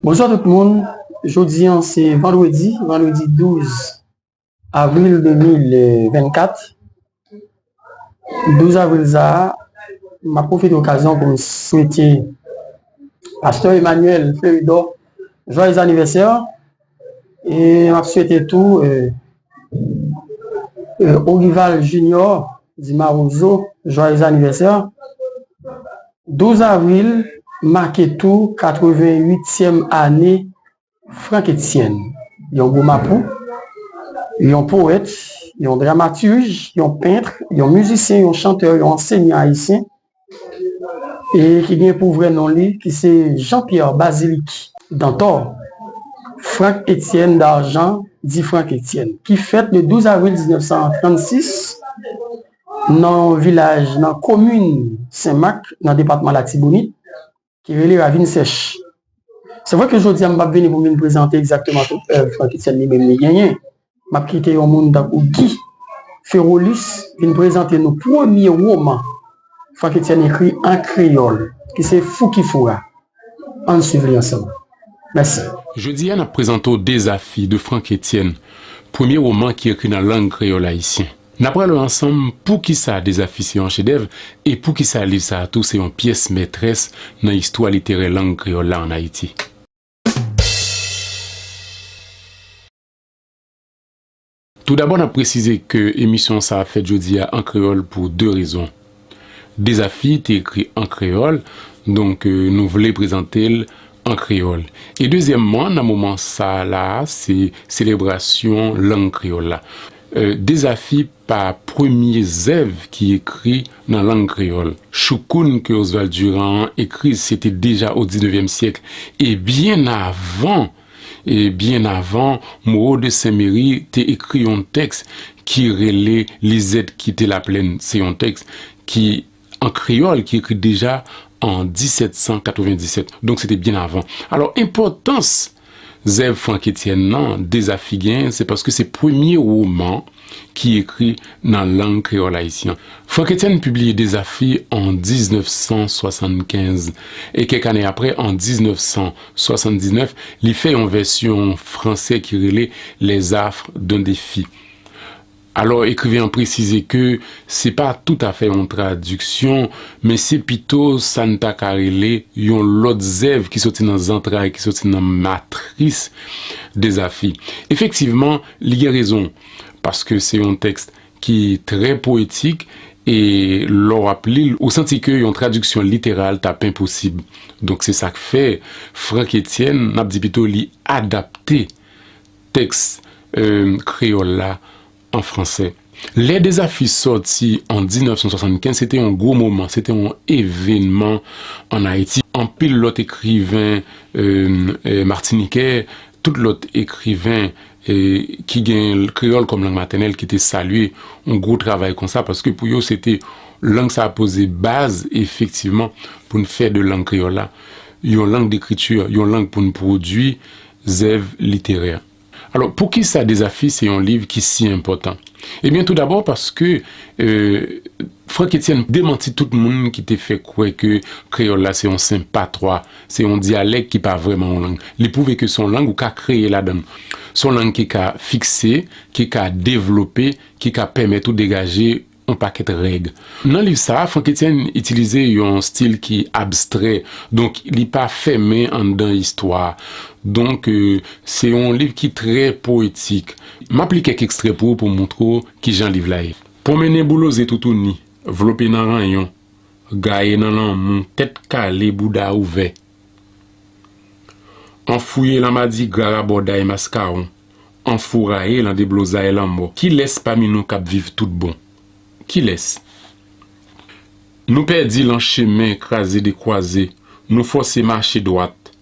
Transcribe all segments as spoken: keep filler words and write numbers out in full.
Bonswa tout moun. Jodi a se vandredi, vandredi douz avril de mil vennkat. Douz avril sa a, m ap pwofite okazyon pou m swete pastè Emmanuel Fleuridor jwayez anivèsè. E m ap swete tou, e, e, Orival Junior Di Mawozo jwayez anivèsè. Douz avril make tou katrevenn uityèm ane Franck Etienne, yon gwo mapou, yon powèt, yon dramatij, yon pent, yon mizisyen, yon chantè, yon ansenyan ayisyen, e ki gen pou vrè non li, ki se Jean-Pierre Basilique Dantor, Franck Etienne Dargent, di Franck Etienne, ki fèt le douz avril diznèf san trannsis nan yon vilaj nan komin Senmak, nan depatman Latibonit, ki rele Ravin Sèch. Se vre ke jodi a m p ap vini pou m vin prezante egzakteman tout èv Franck Etienne li menm li genyen. M ap kite yon moun tankou Guy Ferrolus vin prezante nou premye woman Franck Etienne ekri an kreyòl, ki se Foukifoura. Ann swiv li ansanm. Mèsi. Jodi a, n ap prezante w Dezafi de Franck Etienne, premye woman ki ekri nan lang kreyòl ayisyen. N ap pral wè ansanm poukisa Dezafi se yon chedèv e poukisa liv sa a tou se yon pyès mètrès nan istwa literè lang kreyòl la ann Ayiti. Toudabò, n ap presize ke emisyon sa a fèt jodi a an kreyòl pou de rezon. Dezafi te ekri an kreyòl, donk, e, nou vle prezante l an kreyòl. E dezyèmman, nan moman sa a la a, se selebrasyon lang kreyòl la. E, Dezafi pa premye zèv ki ekri nan lang kreyòl. Choukoun ke Oswald Durand an ekri, se te deja o diznevyèm syèk. E byen avan, e byen avan, Moreau de Saint-Méry te ekri yon tèks ki rele Lisette quitte la plaine. Se yon tèks ki, an kreyòl, ki ekri deja an disèt san katrevenndisèt. Donk, se te byen avan. Alò, enpòtans zèv Franck Etienne nan, Dezafi genyen, se paske se premye woman ki ekri nan lang kreyòl ayisyen. Franck Etienne pibliye Dezafi an diznèf san swasannkenz, e kèk ane apre, an diznèf san swasanndiznèf, li fè yon vèsyon fransè ki rele Les Affres d'un défi. Alò, ekriven an presize ke se pa toutafè yon tradiksyon, men se pito sa n ta ka rele yon lòt zèv ki soti nan zantray, ki soti nan matris Dezafi. Efektivman, li gen rezon, paske se yon tèks ki trè powetik, e lè w ap li l, ou santi ke yon tradiksyon literal t ap enposib. Donk, se sa k fè Franck Etienne, n ap di pito, li adapte tèks, e, kreyòl la an fransè. Lè Dezafi sòti an diznèf san swasannkenz, se te yon gwo moman, se te yon evènman ann Ayiti. Anpil lòt ekriven, e, e, matinikè, tout lòt ekriven, e, ki gen kreyòl kòm lang matènèl ki te salye yon gwo travay konsa, paske pou yo, se te lang sa a poze baz, efektivman, pou n fè de lang kreyòl la yon lang dekriti, yon lang pou n pwodui zèv literè. Alò, poukisa Dezafi se yon liv ki si enpòtan? Ebyen, toudabò, paske, e, Franck Etienne demanti tout moun ki te fè kwè ke kreyòl la se yon senp patwa, se yon dyalèk ki pa vrèman yon lang. Li pwouve ke se yon lang ou ka kreye ladan l. Se yon lang ki ka fikse, ki ka devlope, ki ka pèmèt ou degaje yon pakèt règ. Nan liv sa a, Franck Etienne itilize yon stil ki abstrè, donk li pa fèmen anndan istwa a. Donk, e, se yon liv ki trè powetik. M ap li kèk ekstrè pou ou, pou montre w kijan liv la ye. Pwonmennen bouloze toutouni, vlope nan ranyon, gaye nan lanmou, tèt kale, bouda ouvè. Anfouye lan madigra, rabòday, maskawon, anfouraye lan deblozay lanmò. Kilès pami nou k ap viv tout bon? Kilès? Nou pèdi lan chemen kraze dekwaze, nou fòse mache dwat,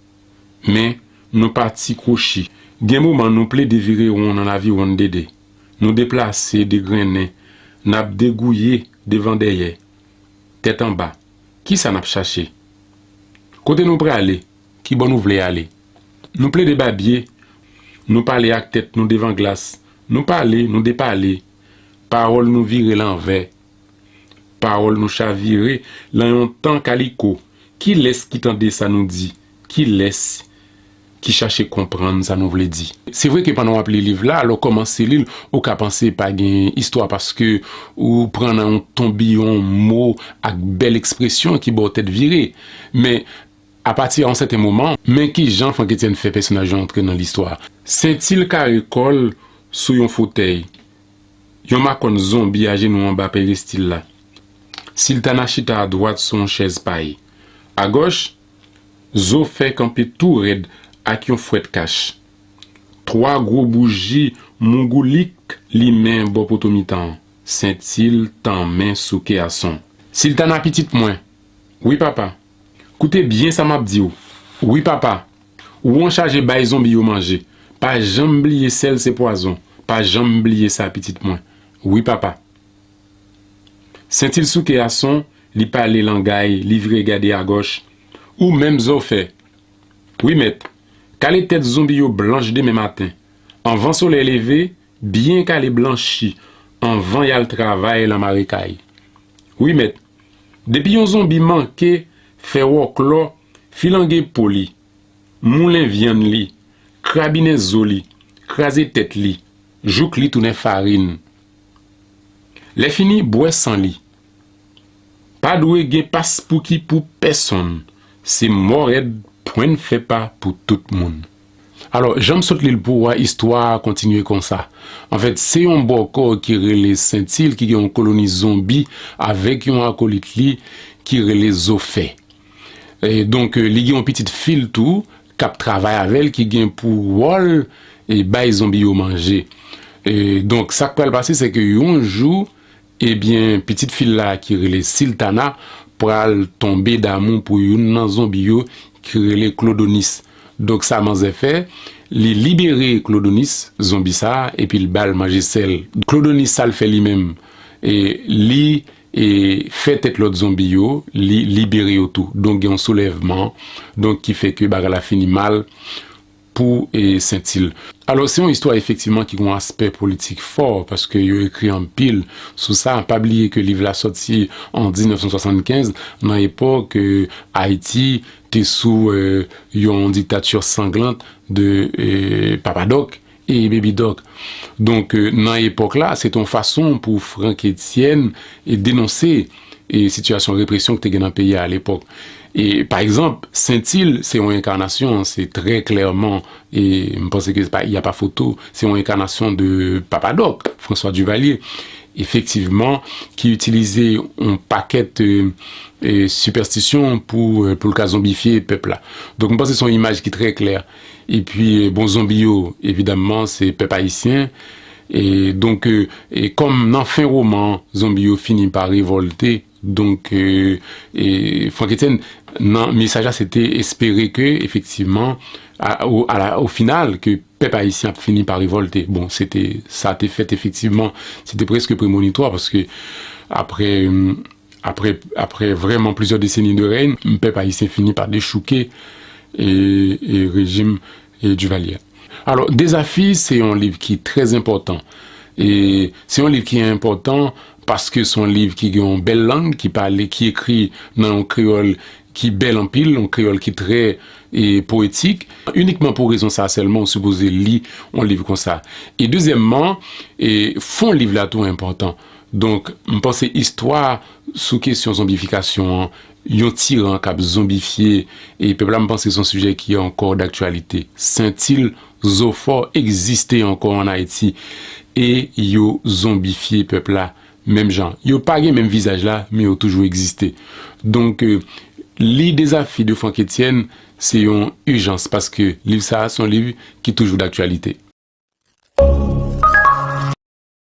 men nou pati kwochi. Gen moman nou plede vire won nan laviwonn dede. Nou deplase, degrennen, n ap degouye devan dèyè. Tèt anba. Kisa n ap chache? Kote nou prale? Kibò nou vle ale? Nou plede babye, nou pale ak tèt nou devan glas, nou pale, nou depale, pawòl nou vire lanvè, pawòl nou chavire lan yon tan kaliko. Kilès ki tande sa nou di? Kilès ki chache konprann sa nou vle di. Se vre ke pandan w ap li liv la, lè w kòmanse li l, ou ka panse pa gen istwa paske ou pran nan yon tonbiyon mo ak bèl ekspresyon ki ba w tèt vire. Men, apati a yon sèten moman, men kijan Frankétienne fè pèsonaj yo antre nan listwa. Sentil kare kò l sou yon fotèy. Yon makòn zonbi ajenou anba perestil la. Siltana chita adwat sou yon chèz paye. Agòch, Zofè kanpe tou rèd ak yon fwèt kach. Twa gwo bouji mougoulik limen bò poto mitan an. Sentil tanmen souke ason. Siltana, pitit mwen. Wi, papa. Koute byen sa m ap di w. Wi, papa. Ou anchaje bay zonbi yo manje. Pa janm bliye sèl se pwazon. Pa janm bliye sa, pitit mwen. Wi, papa. Sentil souke ason, li pale langay, li vire gade agòch. Ou menm Zofè. Wi, mèt. Kale tèt zonbi yo blanch demen maten. Anvan solèy leve, byen kale blanchi, anvan y al travay lan mare kay. Wi, mèt. Depi yon zonbi manke fè wòklò, filange po li, moulen vyann li, krabinen zo li, kraze tèt li, jouk li tounen farin. Lèfini, bwè san li. Pa dwe gen paspouki pou pèsonn. Se mò rèd, pwenn fè pa pou tout moun. Alò, jan m sot li l pou ou a, istwa a kontinye konsa. Anfèt, se yon bòkò ki rele Sentil ki gen yon koloni zonbi avèk yon akolit li ki rele Zofè. E, donk, e, li gen yon pitit fi l tou k ap travay avè l ki gen pou wòl, e, bay zonbi yo manje. E, donk, sa k pral pase, se ke yon jou, ebyen, pitit fi l la ki rele Siltana pral tonbe damou pou youn nan zonbi yo ki rele Klodonis. Donk, sa manzè fè, li libere Klodonis, zonbi sa a, epi l ba l manje sèl. Klodonis, sa l fè li menm? E, li e fè tèt lòt zonbi yo, li libere yo tou. Donk, gen yon soulèvman, donk, ki fè ke bagay la fini mal pou, e, Sentil. Alò, se yon istwa efektivman ki gen yon aspè politik fò, paske yo ekri anpil sou sa. Pa bliye ke liv la sòti an diznèf san swasannkenz, nan epòk, e, Ayiti te sou, e, yon diktati sanglant de, e, Papa Dòk e Baby Dòk. Donk, e, nan epòk la, se te yon fason pou Frankétienne, e, denonse, e, sitiyasyon represyon ki te gen nan peyi a alepòk. E, pa egzanp, Sentil, se yon enkanasyon, se trè klèman, e m panse ke pa, y a pa foto, se yon enkanasyon de Papa Dòk, François Duvalier. Efektivman, ki itilize yon pakèt, e, e, sipèstisyon pou, e, pou l ka zonbifye pèp la. Donk, m panse se yon imaj ki trè klè. Epi, e, bon, zonbi yo, evidamman, se pèp ayisyen. E donk, e, e kòm nan fen woman an, zonbi yo fini pa revòlte, donk, e, e, Frankétienne, nan mesaj la, se te espere ke, efektivman, a, o, a la, o final, ke pèp ayisyen ap fini pa revòlte. Bon, se te, sa te fèt efektivman, se te prèske premonitwa, paske apre, apre, apre vrèman plizyè deseni de rèy, pèp ayisyen fini pa dechouke, e, e rejim, e, Duvalier. Alò, Dezafi, se yon liv ki trè enpòtan. E se yon liv ki enpòtan paske se yon liv ki gen yon bèl lang, ki pale, ki ekri nan yon kreyòl ki bèl anpil, yon kreyòl ki trè, e, powetik. Inikman pou rezon sa a sèlman, ou sipoze li yon liv konsa. E dezyèmman, e, fon liv la tou enpòtan. Donk, m panse istwa sou kesyon zonbifikasyon an, yon tiran k ap zonbifye, e, pèp la, m panse se yon sijè ki ankò daktyalite. Sentil, Zofò egziste ankò ann Ayiti, e yo zonbifye pèp la menm jan. Yo pa gen menm vizaj la, men yo toujou egziste. Donk, e, li Dezafi de Frankétienne, se yon ijans, paske liv sa a, se yon liv ki toujou daktyalite.